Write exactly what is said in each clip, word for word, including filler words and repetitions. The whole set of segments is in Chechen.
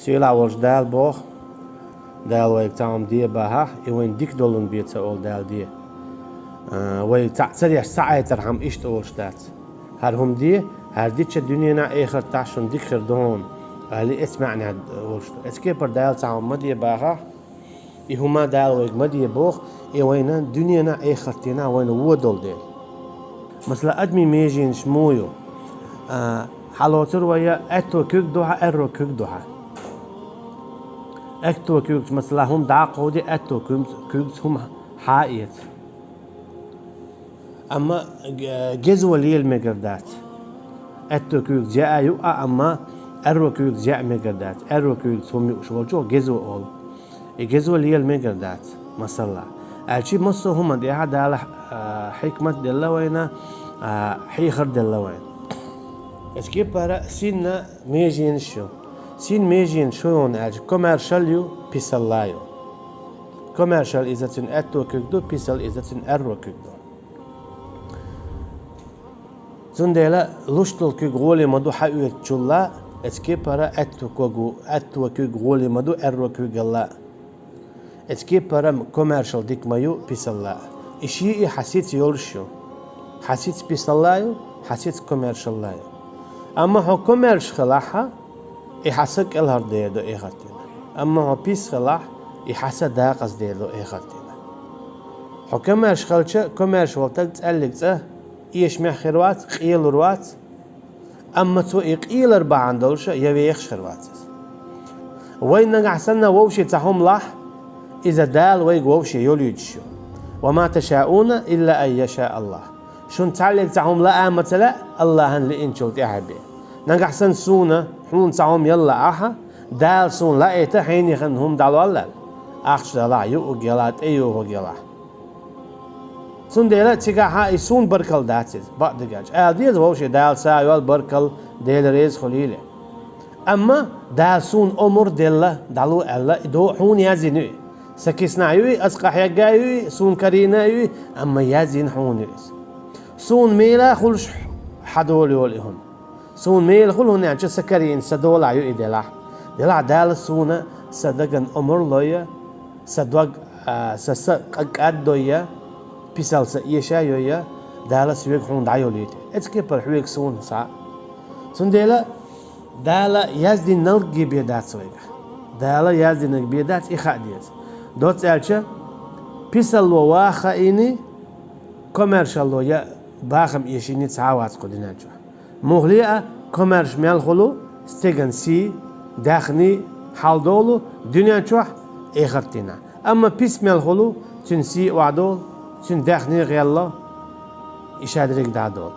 Сийлахь волчу Дала боху, Дала вайга цхьа хӀума де бахахь, и вайна дика долун бен ца олу Дала де. А, вай цхьаъ ца деш, ца Ӏайтархьама иштта олуш дац. ХӀара хӀума де, хӀара дича дуьненахь, эхартахь шуна дика хир ду хьуна, аьлла, эцу маьӀнехь олуш ду. Эцу кепара Дала цхьа хӀума ма де бахахь, и хӀума Дала вайга ма де боху, и вайна дуьненахь, эхартенахь вайна вон долу дела. Масала, адамийн меженаш муха ю? А, хьалоцур вай, аьтту куьг ду хьан, аьрру куьг ду хьан? Аьтту куьгчу, масала, хӀума дӀа а кховди, аьтту куьг-, куьгца хӀума хьа а эца. Амма г-, гезо лела мегар дац. Аьтту куьгца яа ю а, амма аьрру куьгца яа мегар дац. Аьрру куьгца хӀума юуш волчух гезо олу. И гезо лела мегар дац, масала. Аьлчи массо а хӀуманна тӀехь Дала, а, хьикмат делла вайна, а, хьехар делла вайна. Эцу кепара синна меженаш ю. Син меженаш шу юна аьлча, комаьршалла ю, писалла ю. Комаьршалла иза цуьнан аьтту куьг ду, писалла иза цуьнан аьрру куьг ду. Цундела луш долу куьг гӀоле ма ду хьаоьцучулла, эцу кепара аьтту куьг, аьтту куьг гӀоле ма ду аьрру куьгалла. Эцу кепара комаьршалла дика ма ю писалла. И шиъ и хьан сица йолуш ю. Хьан сица писалла ю, хьан сица комаьршалла ю. Амма хьо комаьрша хилахь, и хьан са кӀелхьардер ду эхартина. Амма хьо пис хилахь, и хьан са дакъаздер ду эхартина. Хьо комаьрша хилча, комаьрша волу стаг цӀаьллиг цӀа эшамехь хир вац, къелур вац, амма цо и къелар бахьана долуша я вехаш хир вац иза. Вай нагахь санна вовше цхьа хӀума лахь, иза Дала вайга вовше йолуьйтуш ю. «Ва ма ташауна илла ан яша Аллах». Шуна цхьаьллиг цхьа хӀума лаа а ма ца лаьа, Аллахьан лиъначул тӀаьхьа бен. Нагахь санна суна, хьуна цхьа хӀума яла лаахь, Дала суна лаийта хьенехана хӀума дӀалол аьлла. Ахча далахь, юург ялахь, тӀеюхург ялахь. Цундела цигахьа и суна баркалла дац иза, бакъдерг аьлча. Ала деза вовше Дала са йол баркалла, Дела реза хуьлийла. Амма Дала суна омра делла, дӀало аьлла, и до хьуна яздина ю и. Сан киснахь ю и, аса къахьегна ю и, суна карийна ю и, амма яздина хьуна ю иза. Суна мела хуьлуш хьан дола йолу и хӀума. Суна мела хуьлу, хӀунда аьлча сан карийна, сан долахь ю и делахь. Делахь Дала суна сан даган омра лойя, сан дог, а, сан са къа-, кӀаддойя, писал сан эша йойя, Дала соьга хьуна дӀайолуьйту. Эцу кепара хьоьга суна схьа. Цундела Дала яздинарг бен дац вайга. Дала яздинарг бен дац, и хаа деза. Доцца аьлча, писалло ваха хаийни, комаьршалло я бахам эшийни цхьа а вац кху дуьнен чохь. Муххале а, комаьрша мел хуьлу, стеган сий, даьхний хьалдолу дуьнен чохь, эхартина. Амма пис мел хуьлу, цуьнан сий охьадолу, цуьнан даьхний гӀелло, и ша дерриг дӀадолу.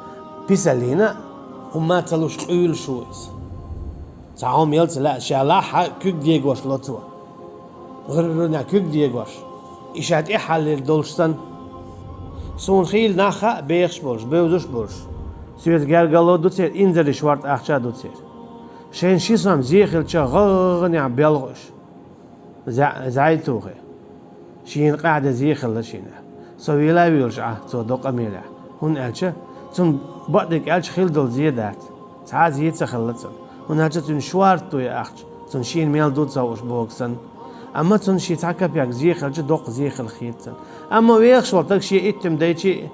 Писаллина хӀумма ца луш къуьйлуш ву иза. Цхьа хӀума яла ца лаьа, ша лахь а куьг дегош ло цо. ГӀиррина куьг дегош. И ша тӀаьххьаллийр долуш санна. Суна хийла нах хаьа бехаш болуш, бевзаш болуш. Соьца гергарло ду церан, инзаре шорта ахча ду церан. Шайна ши сом зе хилча гӀагӀанехь белхаш. ЗӀа-, зӀай тухе. Шена къаьхьа де зе хилла шена. Со вела а воьлуш Ӏа, цо до къамелехь. ХӀунда аьлча, цунна бакъдерг аьлча хила долу зе дац. Цхьа а зе ца хилла цунна. ХӀунда аьлча цуьнан шорта ду и ахча, цунна шена мел ду ца хууш боху санна. Амма цунна шен цхьа капек зе хилча, доккха зе хила хета цунна. Амма вехаш волу стаг шен иттим дайчи,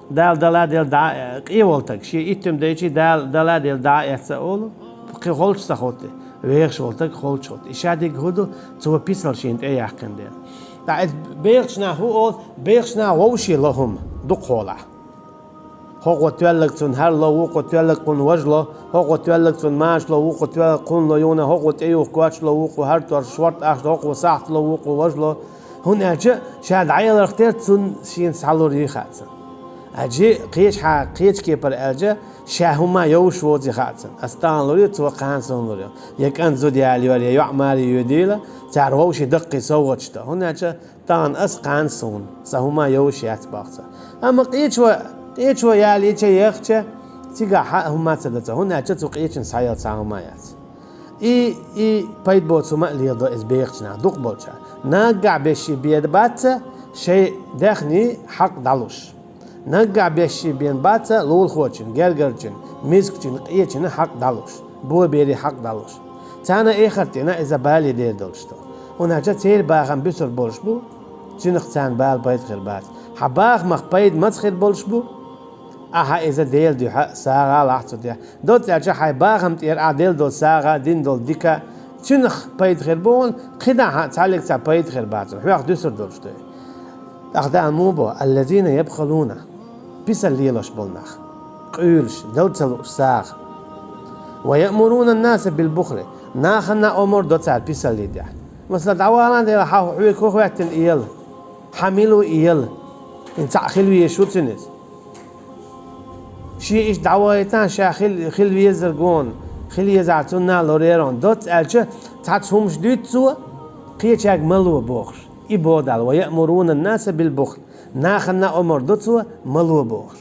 Дала дала дела дӀа, къе волу стаг шен иттим дайчи, Дала дала дела дӀа а эцна олу, кхин холчу ца хӀотти, вехаш волу стаг холчу хӀотти. И ша дерг хӀун ду, цо писал шена тӀе яьккхина дела. Ткъа иза бехачу наха хӀун олу, бехачу наха вовше ло хӀума, дукхахьолахь. ХӀокхо тоьлларг цунна хӀара ло, вукхо тоьлларг кхунна важа ло, хӀокхо тоьлларг цунна маша ло, вукхо тоьлларг кхунна ло, юна хӀокхо тӀеюху коч ло, вукхо хӀара торш шорта ахча, хӀокхо сахьт ло, вукхо важа ло. ХӀунда аьлча ша дӀаяларх тера цунна шена схьалур ю хаьа цунна. Аьлча кхечахьа, кхечу кепара аьлча, ша хӀумма йовш воций хаьа цунна. Ас тахана лур ю, цо кхана суна лур ю. Я кӀант зуда яла йора, я йоӀ маре йоьдийла, цара вовше даккхий совгӀаташ до. ХӀунда аьлча тахана ас, кхана суна, сан хӀумма йовш яц боху цо. Амма къечо, къечо ялийча яхча, цигахь хӀума ца до цо. ХӀунда аьлча цу къечун схьаяла цхьа хӀума яц. И, и пайда боцу хӀума а леладо иза бехачу наха дукха болчара. Наггахь бешший бен бац шайн даьхний хьакъ дӀалуш. Наггахь бешший бен бац лулахочун, гергарчун, мискачун, къечун хьакъ дӀалуш, боберийн хьакъ дӀалуш. Царна эхарт дийнахь иза бале дер долуш ду. ХӀунда аьлча церан бахам буьсур болуш бу, цуьнах царна бала пайда хир бац. Хьан бахамах пайда маца хир болуш бу, ахьа иза Делан дуьхьа сагӀа лахь цу тӀехь. Доцца аьлча хьайн бахам тӀера ахьа делла долу сагӀа, дина долу дика, цуьнах пайда хир бу хьуна, кхидӀа хьан цхьаьллиг цхьа пайда хир бац, хьох дуьсур долуш ду. ТӀаккха Дала муха бо: «Аллазина ябхалуна», писал лелош болу нах, къуьйлуш, дала ца лууш сагӀа. «Ва яъмуруна ан-наса бил-бухли», нахана омар до цара писаллин тӀехь. Масала, дӀавала дела, хьан хьоьга хӀун хӀоьттина эла, хьан мила ву эла, хӀинца цхьаъ хила везаш ву цуьнан иза. Шен иштта дӀавахийтахь, ша хила, хила везар гуна, хила езахь цунна лорерон. Доцца аьлча, цхьацца хӀумаш дуьйцу цо, кхечаьрга ма ло бохуш. И боху Дала: «Ва яъмуруна ан-наса бил-бухл». Нахана омар до цо, ма ло бохуш.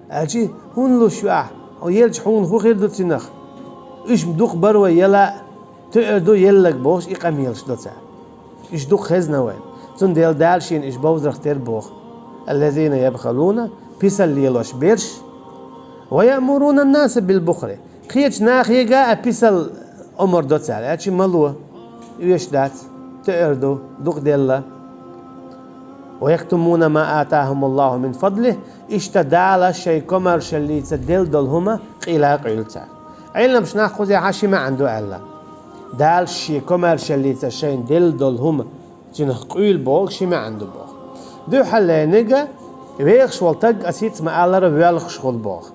Аьлчи, хӀунда луш ю ахь? Хьо елча хьуна хӀун хир ду цуьнах? Уьш дукха баро ела, тоьар ду еллаг бохуш, и къамелаш до цара. Уьш дукха хезна вайн. Цундела Дала шена уьш бовзарх тера боху. «Аллазина ябхалуна», писал лелош берш, «ва яъмуруна ан-наса бил-бухли». Кхечу нахега а писал омар до цара, аьлчи ма ло, оьшуш дац, тоьар ду, дукха делла. «Ва яктумуна ма атахумуллаху мин фадлих», иштта Дала шайн комаьршаллица делла долу хӀума къийла а къуьйлу цара. Ӏилманчу наха кхузахь ши маьӀна ду аьлла. Дала шен комаьршаллица шайн делла долу хӀума, цуьнах къуьйлу боху ши маьӀна ду боху. Дуьххьарлерниг, вехаш волу таг, ас хӀинца ма-аллара, воьлхуш хуьлу боху.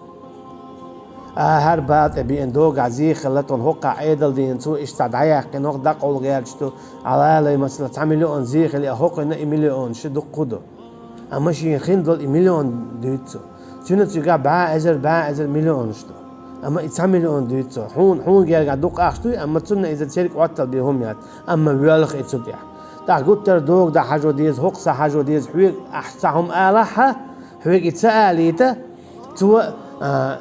А, хӀара бала тӀе беана, догахь зе хилла, тхуна хӀокхахь Ӏедал дийна, цо иштта дӀаяьккхина, хӀокху дӀакъовла гӀерташ ду, Ӏалалай, масала, цхьа миллион зе хилла, а хӀокхуьнан и миллионаш дуккха ду. Амма шена хин долу и миллион дуьйцу цо. Цуьнан цигахь бӀе эзар, бӀе эзар миллионаш ду. Амма и цхьа миллион дуьйцу цо. Хьуна, хьуна гергахь дукха ахча дуй, амма цунна иза церг Ӏоттал бен хӀума яц. Амма воьлху и цу тӀехь. ТӀаккха гуттара догу дан хьажо деза, хӀокху са хьажо деза, хьоьга ахь цхьа хӀума алахьа, хьоьга и ца алийта, цо, а,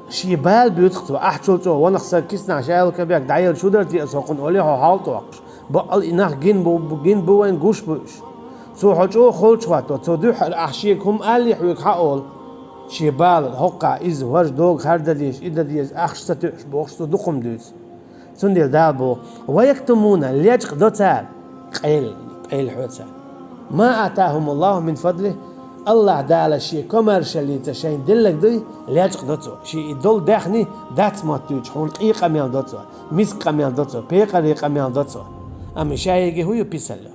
шен бала буьйцу цо, ахьчул чӀогӀа ванах сан киснахь шаьлка бек дӀаелла шу дара те аса хӀокхунна олий хьо хьал тӀоккхуш. Баккъал и нах гин бу, гин бу вайн гуш бу уьш. Цо хьо чӀогӀа холчу хӀотто, цо дуьххьара ахь шега хӀума аллий хьоьга хьан олу. Шен бала, хӀоккхахь иза, важа догу хӀара дан деза, и дан деза, ахча ца тоьуш бохуш, цо дукха хӀума дуьйцу. Цундела Дала боху: «Ва яктумуна», лечкъа до цара, къайла, къайла хьо цара. «Ма атахумуллаху мин фадлих», Аллахь Дала шен комаьршаллица шайн деллаг дуй, лечкъа до цо. Шен и долу даьхни дац моттуьйтуш, хьуна къе къамел до цо, миска къамел до цо, пекъаре къамел до цо. Амма шайиге хӀун ю писалла?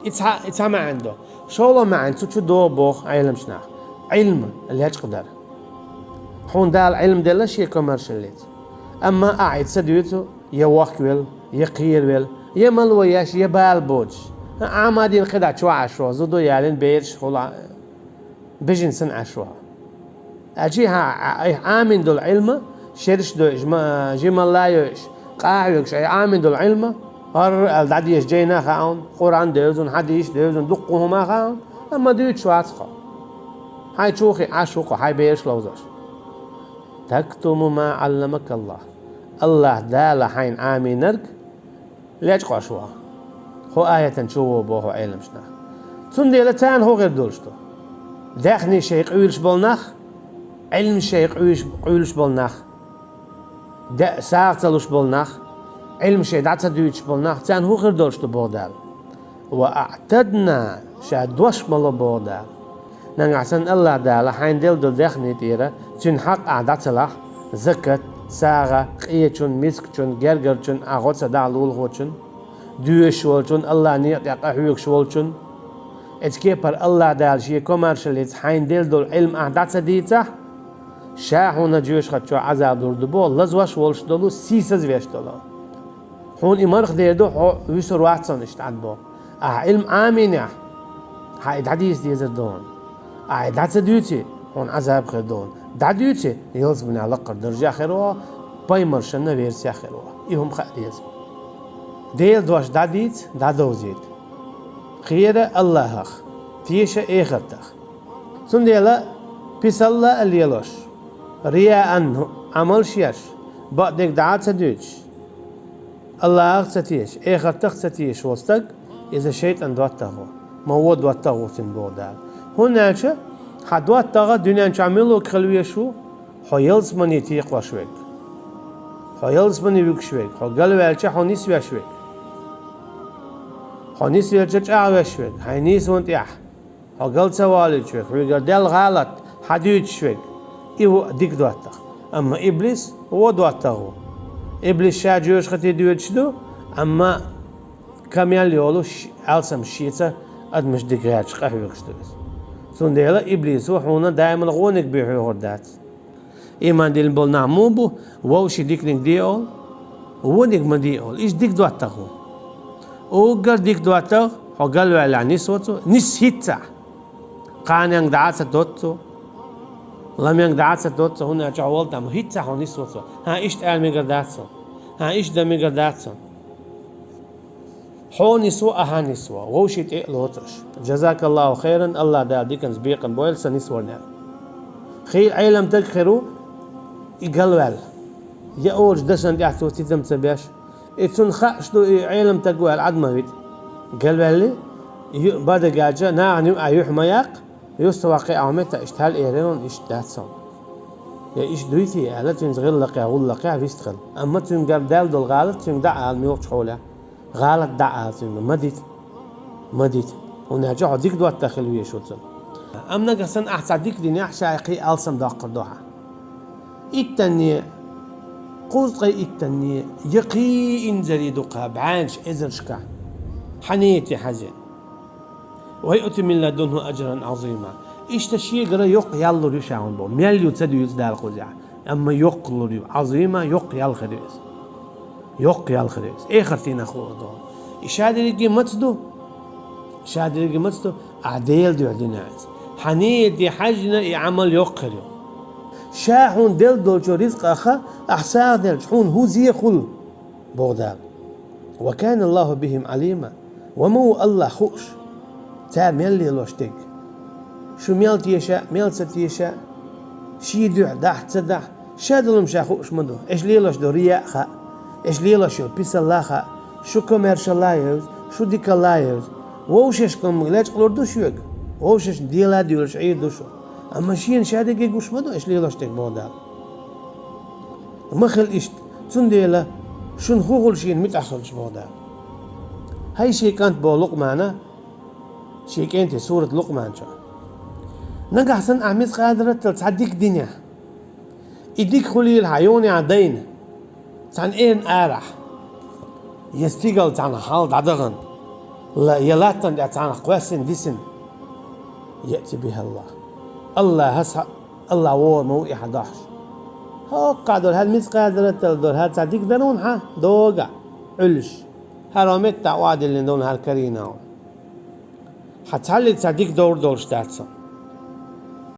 И цхьа, и цхьа маьӀна до. ШолгӀа маьӀна цу чу догӀу боху Ӏеламчу наха. Ӏилма лечкъа дара. Хьуна Дала Ӏилма делла шен комаьршаллица. Амма ахь и ца дуьйцу, я вохкавелла, я кхеравелла, я мало еш, я бала боцуш. Ӏамадина кхидӀа чохь Ӏаш ваха, зуда ялийна бераш хуьлу, бежана санна Ӏаш ваха. Аьлчи хьан, айхьа Ӏамийна долу Ӏилма, шераш дойуш, ма-, жималла а йойуш, къахьоьгуш айхьа Ӏамийна долу Ӏилма, хӀара аьлла дӀадеша жайна а хаьа хьуна, Къуръан девзина, хьадисаш девзина, дуккха хӀума а хаьа хьуна, амма дуьйцуш вац хьо. Хьайн чу хиъна Ӏаш ву хьо, хьайн бераш ловзош. «Тактуму ма Ӏалламакаллах». Аллахь Дала хьайна Ӏамийнарг лечкъош ваха. ХӀо аятан чу ву боху Ӏеламчу наха. Цундела царна хӀун хир долуш ду? Даьхни шайн къуьйлуш болу нах, Ӏилма шайн къуьйлуш, къуьйлуш болу нах, де-, сагӀа ца луш болу нах, Ӏилма шайн дӀа ца дуьйцуш болу нах, царна хӀун хир долуш ду боху Дала? «Ва аътадна», ша дош ма ло боху Дала. Нагахь санна Аллахь Дала хьайна делла долу даьхни тӀера, цуьнан хьакъ ахь дӀа ца лахь, закат, сагӀа, къечун, мискачун, гергарчун ахь гӀо ца дахь лулахочун, доьшуш волчун, Аллахь некъа тӀехь къахьоьгуш волчун. Эцу кепара Аллахь Дала шен комаьршаллица хьайна делла долу Ӏилма ахь дӀа ца дийцахь, ша хьуна жоьжахати чохь Ӏазап лур ду боху, лазош волуш долу, сийсазвеш долу. Хьуна и марха дер ду, хьо вуьсур вац хьуна иштта Ӏад боху. Ахьа Ӏилма Ӏамийнехь, хьан и дӀадийца дезар ду хьуна. Ахьа и дӀа ца дуьйций, хьуна Ӏазап хир ду хьуна. ДӀадуьйций, ялсаманехь лакхара даржехь хир ву хьо, пайхамаршна версехь хир ву хьо. И хӀума хаа деза. Делан дош дӀадийца, дӀадовзийта. Кхера Аллахьах, теша эхартах. Цундела писалла а лелош, рияан Ӏамалш еш, бакъдерг дӀа а ца дуьйцуш, Аллахьах ца теша, эхартах ца теша волу стаг, иза шайтӀан доттагӀа ву, ма вон доттагӀа ву цуьнан боху Дала. ХӀунда аьлча хьан доттагӀа дуьнен чохь муьлхарг хила везаш ву, хьо ялсамане текхош верг. Хьо ялсамане вуьгуш верг, хьо галваьлча хьо нисвеш верг. Хьо нисвелча чӀагӀвеш верг, хьайн нийсонна тӀехь. Хьо гал ца валийча верг, хьоьгара даьлла гӀалат хьадуьйцуш верг. И ву дика доттагӀа. Амма иблис вон доттагӀа ву. Иблис ша жоьжахате доьдуш ду, амма камел йолуш, алсам шеца адамаш дика гӀерташ къахьоьгуш ду иза. Цундела иблисо хьуна даиман гӀониг бен хьоьхур дац. Иман диллина болу нах муха бу, вовшийн диканиг де олу, вониг ма де олу, иза дика доттагӀа ву. Уггар дика доттагӀа, хьо галваьллехь нисво цо, нисса хӀиттахь. Кханенга дӀа а ца дотту цо, ламенга дӀа а ца дотту цо, хӀунда аьлча хьо вала там, хӀиттахь хьо нисво цо. ХӀан, иштта ала мегар дац цо. ХӀан, иштта дан мегар дац цо. Хьо нисво, ахьа нисво, вовшийн тӀе а лоцуш. Джазакаллаху хайран, Аллах Дала диканца бекхам бойла сан нисварнел. Хи Ӏелам таг хир ву, и галваьлла. Я олуш дашан тӀехь цо цицам ца беш. И цунна хууш ду, и Ӏелам таг ваьлла Ӏад ма вита. Галваьлли, ю-, бадагаьлча, нахана юкъахь юьхь ма яккха, юьстахваккхий ахьа метта, иштта хьал эрина, иштта дац сан. Я иштта дуй те аьлла, цуьнца гӀиллакхехь, гӀуллакхехь вистхила. Амма цуьнгара даьлла долу гӀалат цуьнга дӀа а ала муьлххачу хьолехь. ГӀалат дӀа ала цуьнга, ма дита. Ма дита. ХӀунда аьлча хьо дика доттагӀа хила везаш ву цунна. Амма нагахь санна ахьа цхьа дика динехь, ша кхин алсам доккхур ду хьан. Иттанне, кхузткъе иттанне, я кхин инзаре дукха бӀеннаш эзаршкахь. Хьан нийяте хьаьжна. Ва юъти мин ладунху аджран Ӏазима. Иштта шегара йоккха ял лур ю ша хьуна боху. Мел ю ца дуьйцу Дала кхузахь. Амма йоккха лур ю. Ӏазима, йоккха ял хир ю иза. Йоккха ял хир ю иза. Эхарт дийнахь хуур ду. И ша дерриге маца ду? Ша дерриге маца ду? Ахьа Делан дуьхьа дина иза. Хьан нийяте хьаьжна и Ӏамал йоккха хир ю. Ша хьуна делла долчу ризкъах ахьа сагӀа делча, хьуна хӀун зен хуьлу? Боху Дала. Ва кана Аллаху бихим Ӏалима. Ва ма ву Аллах хууш, цара мел лелош дерг. Шу мел теша, мел ца теша, шен дуьхьа дахьа, ца дахьа, ша долу ша хууш ма ду. Аша лелош ду рияъ хаьа, аша лелош йолу писалла хаьа, шу комаьршалла евза, шу дикалла евза. Вовшашкахь лечкъалур ду шуьга, вовшашна дела а дуьйлуш Ӏийр ду шу. Амма шена ша дерриге гуш ма ду аша лелош дерг, боху Дала. Ма хила иштта, цундела шуна хӀун хуьлу шена муьтӀахь хилча, боху Дала. ХӀай шен кӀант, боху Лукъмана, шен кӀентан сурат Лукъман чохь. Нагахь санна ахьа мискъала зарратал цхьа дика динехь, и дика хуьлийла хьан йонехь дайна, цхьана эрна арахь, я стигала цхьаьна хьал дӀадахана, ла-, я латтана тӀе цхьаьна кхоьссина дисина, яъти бихӀа Аллах. Аллахьа хьа, Аллах вогӀур ма ву и хьан дохьуш. ХӀокхахь долу хьан мискъала зарратал долу хьан цхьа дика дар ву хьан догахь, Ӏуьллуш. ХӀара меттахь охьадиллина долу хьан карийна ву. Хьан цхьаллиг цхьа дика довр долуш дац сан.